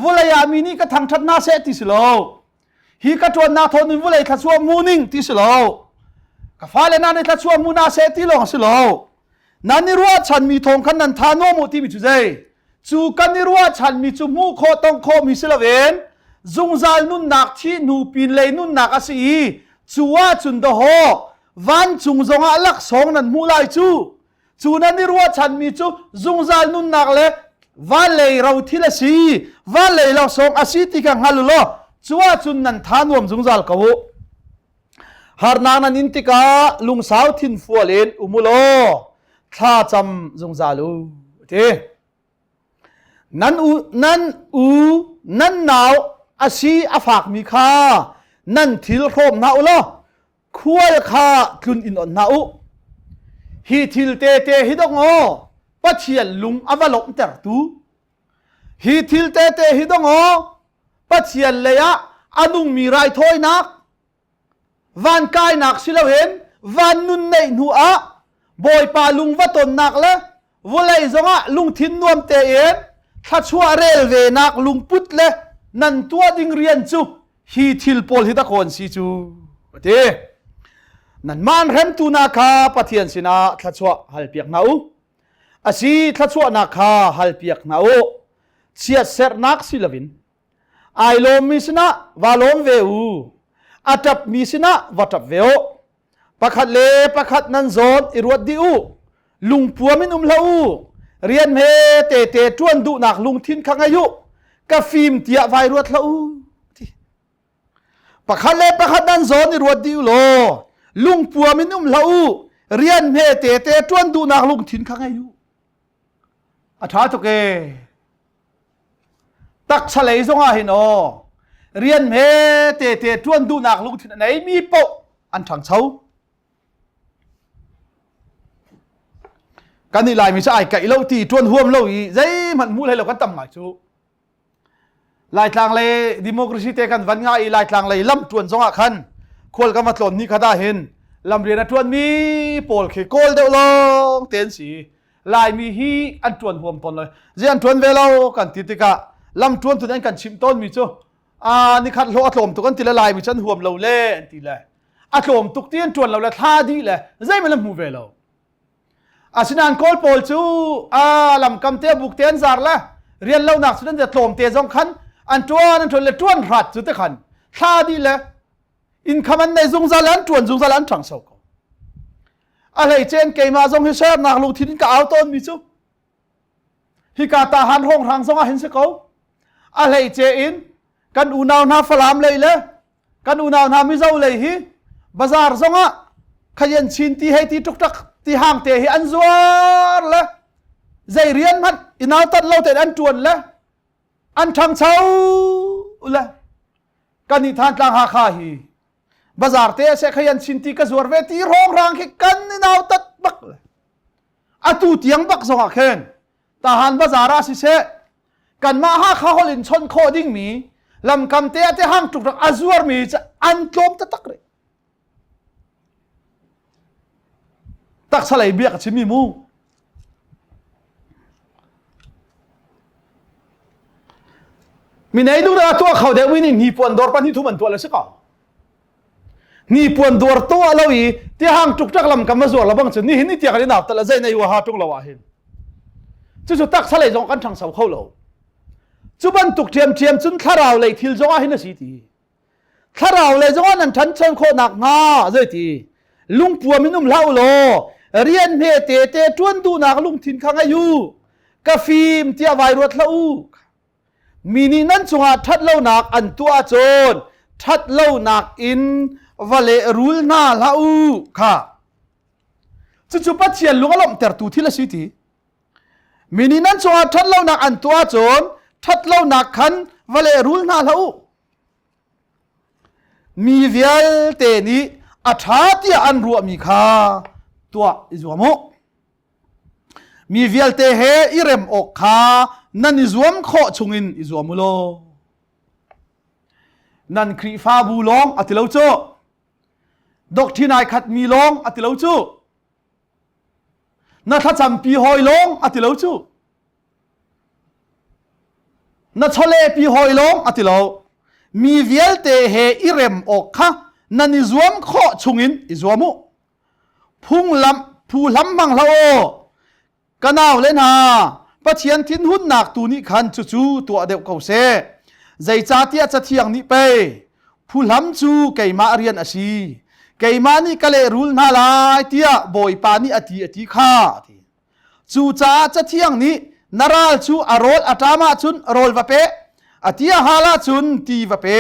vawlei ah mi nih ka thangṭhat hna seh ti si lo. Hi ka ṭuannak thawng in vawlei thluachuah hmu ning ti si lo. Ka fale hna nih thluachuah hmu hna seh ti lawng si lo. Nan i ruahchanmi thawng khan nan tha nuam u timi cu zei? Cu kan i ruahchanmi cu hmuh khawh tongh khawhmi si loin zungzal nunnak thih hnu pinlei nunnak a si i cu ahcun dawhaw vancung zongah laksawng nan hmuh lai cu. Cu nan i ruahchanmi cu zungzal nunnak le vanlei rothil a si, vanlei laksawng a si ti kha hngal u law cu ahcun nan tha nuam zungzal ko u. Harnak nan in tikah lungsau thinfual in um u law thla cam zungzal u ti. Nan u nan u nan nau a si a fakmi kha nan thil hrawm hna u law khual kha tlun in on hna u hi thil te te hi dong aw Pathian lung a va lawmhtertu hi thil te te hi dong aw Pathian lei ah a nungmi raithawinak van kainak si loin van nun neih hnu ah Bawipa lung va tonnak le vawlei zongah lungthin nuam tein thluachuah rel ve nak lungput le nan tuah ding rian cu hi thil pawl hi dakawn si cu ati nanmah an hremtu hna kha Pathian sinah thluachuah halpiak hna u asi thluachuahnak kha halpiak hna u chiatserhnak si loin ai lawmmi sinah va lawm ve u a ṭapmi sinah va ṭap ve u pakhat le pakhat nan zawn i ruat dih u lungpuam in um hlah u. Rian hme tete ṭuan duhnak lungthin kha ngei u. Ka fim tiah vai ruat hlah u. Pakhat le pakhat nan zawn i ruat dih u law lungpuam in um hlah u. Rian hme tete ṭuan duhnak lungthin kha ngei u. A ṭha tuk ee. Taksa lei zongah hin aw rian hme tete ṭuan duhnak lungthin a neimi paoh an ṭhangcho. Kan nih Laimi cu ai kaih lo ti ṭuan huam lo i zeihmanh hmuh hlei lo kan tam ngai cu. Laitlang lei democracy te kan van ngah i Laitlang lei lam ṭuan zongah khan khual kan va tlawn ni khat ah hin lam rian a ṭuanmi pawl khi kawl deuh lawng te an si. Laimi hi an ṭuan huam tawn lo. Zei an ṭuan ve lo kan ti tikah lam ṭuan tu an kan chimh tawnmi cu a nikhat hlawh a tlawm tuk an ti le Laimi cu an huam lo le an ti le a tlawm tuk ti an ṭuan lo le thla dih le zeihmanh an hmu ve lo. Asinain Kawl pawl cu a lamkam te buk te an zar le rian lonak cu an tlawm te zong khan an ṭuan an ṭuan le ṭuan hrat cu te khan thla dih le income an nei zungzal an ṭuan zungzal an ṭhangso ko. A hleicen keimah zong hi sernak lungthin in ka au tawn mi cu hika ta han hong hrang zong ah hin si ko. A hleice in kan unau hna Falam lei le kan unau hna Mizo lei hi bazar zongah khayan chin ti hei ti tuk tak ti hang te hi an zuar le zei rian hmanh inau tat lo tein an tuan le an ṭhangcho le kan i than tlang Hakha hi bazar te se khayan chin ti ka zuar ve ti rong rang khi kan inau tat bak le atu tiang bak zongah khin tahan bazar ah siseh kanmah Hakha holh in chawnh khawh dingmi lamkam te ah te hang tuk rak a zuarmi cu an tlawm taktak rih taksa lei biak a chimmi mu mi nei duh dah tuah kho deuh mi nih hnipuan dawr pahnih thum an tuah le si ko hnipuan dawr tuah lo i tihang tuk tak lam kam a zuar lo bang cu nihin ni tiang kan i nau tal zei nei ha tung lo ah hin cucu taksa lei zong kan ṭhangso kho lo cu bantuk ṭhiamṭhiam cun thlarau lei thil zong ah hin a si ti thlarau lei zong ah nan ṭhanchon khawh nakhnga zei ti lungpuam in um hlah u law rian hme te te ṭuan duhnak lungthin kha ngei u ka fim tiah vai ruat hlah u Mi nih nan cungah ṭhatlonak an tuah ahcun ṭhatlonak in va lehrul hna hlah u kha. Cucu Pathian lung a lawmhtertu thil a si ti. Mi nih nan cungah ṭhatlonak an tuah ahcun ṭhatlonak khan va lehrul hna hlah u. Mi vialte nih a ṭha tiah an ruahmi kha tuah i zuam u. Mi vialte he i rem awk kha nan i zuam khawh chungin i zuam u law. Nan Khrihfabu lawng a ti lo cu. Doctrine ai khat mi lawng a ti lo cu. Na thlacampi hawi lawng a ti lo cu. Na chawlehpi hawi lawng a ti lo. Mi vialte he i rem awk kha nan i zuam khawh chungin i zuam u. Phunglam phuhlam hmang hlah u. Ka naule hna, Pathian thinhunnak tu nih khan cucu tuah deuh ko seh. Zeicahtiah Cathiang nih pei, phuhlam cu keimah rian a si. Keimah nih ka lehrul hna lai tiah Bawipa nih a ti a ti kha a ti. Cucaah Cathiang nih na ral cu a rawl a ṭam ahcun rawl va pe, a ti a hal ahcun ti va pe.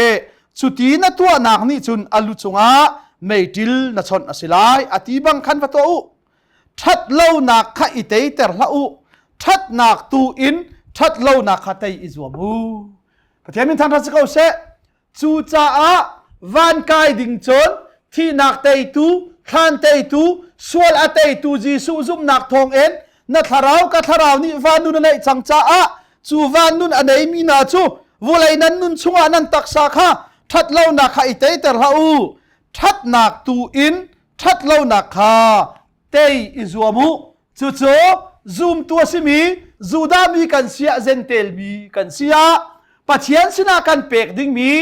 Cuti na tuahnak nih cun a lu cungah meiṭil na chawnh a si lai, a ti bang khan va tuah u. Ṭhat lonak kha i teiter hlah u, ṭhatnak tu in ṭhat lonak kha tei i zuam u. Pathian min thangṭhat si ko seh. Cucaah van kai ding cun thihnak teitu, thlan teitu, sual a teitu Jesuh zumhnak thawngin na thlarau ka thlarau nih van nun a neih cang caah cu van nun a neimi hna cu vulei nan nun chungah nan taksa kha ṭhatlonak kha i teiter hlah u ṭhatnak tu in ṭhatlonak kha tei i zuam u cucu zumtu a simi Judah mi kan si ah Jentail mi kan si ah Pathian sinah kan pek dingmi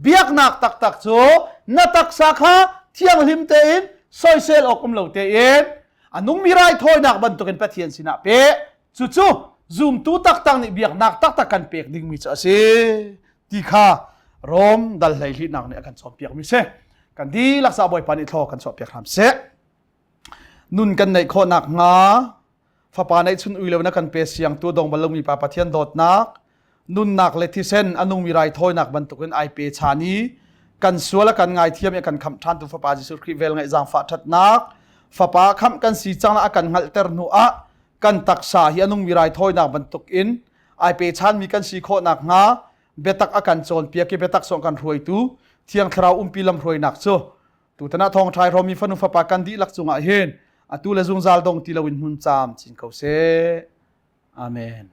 biaknak taktak cu na taksa kha thianghlim tein soisel awk um lo tein a nungmi raithawinak bantukin Pathian sinah pe cucu zumtu taktak nih biaknak taktak kan pek dingmi cu a si ti kha Rom dal hlei hlihnak nih a kan cawnpiakmi si kan dihlak sa Bawipa nih thlaw kan chuahpiak hram seh nun kan neih khawh nakhnga. Fapa neihchun ui lo na kan pe siang tu dong bal lomi Pa Pathian dawtnak, nunnak le thisen a nungmi raithawinak bantukin ai pe chan i kan sual a kan ngaithiam i a kan khamh ṭhan tu Fapa Jesuh Khrih vel ngaih zaangfah ṭhatnak, Fapa khamh kan si cang a kan hngalhter hnu ah kan taksa hi a nungmi raithawinak bantukin ai pe chanmi kan si khawh nakhnga biatak a kan cawnpiak i biatak sawng kan hruaitu Thiang Thlarau umpi lam hruainak cu tutan ah thawngṭha hrawmi fanu fapa kan dihlak cungah hin atu le zungzal dong ti loin hmun caam chin ko seh. Amen.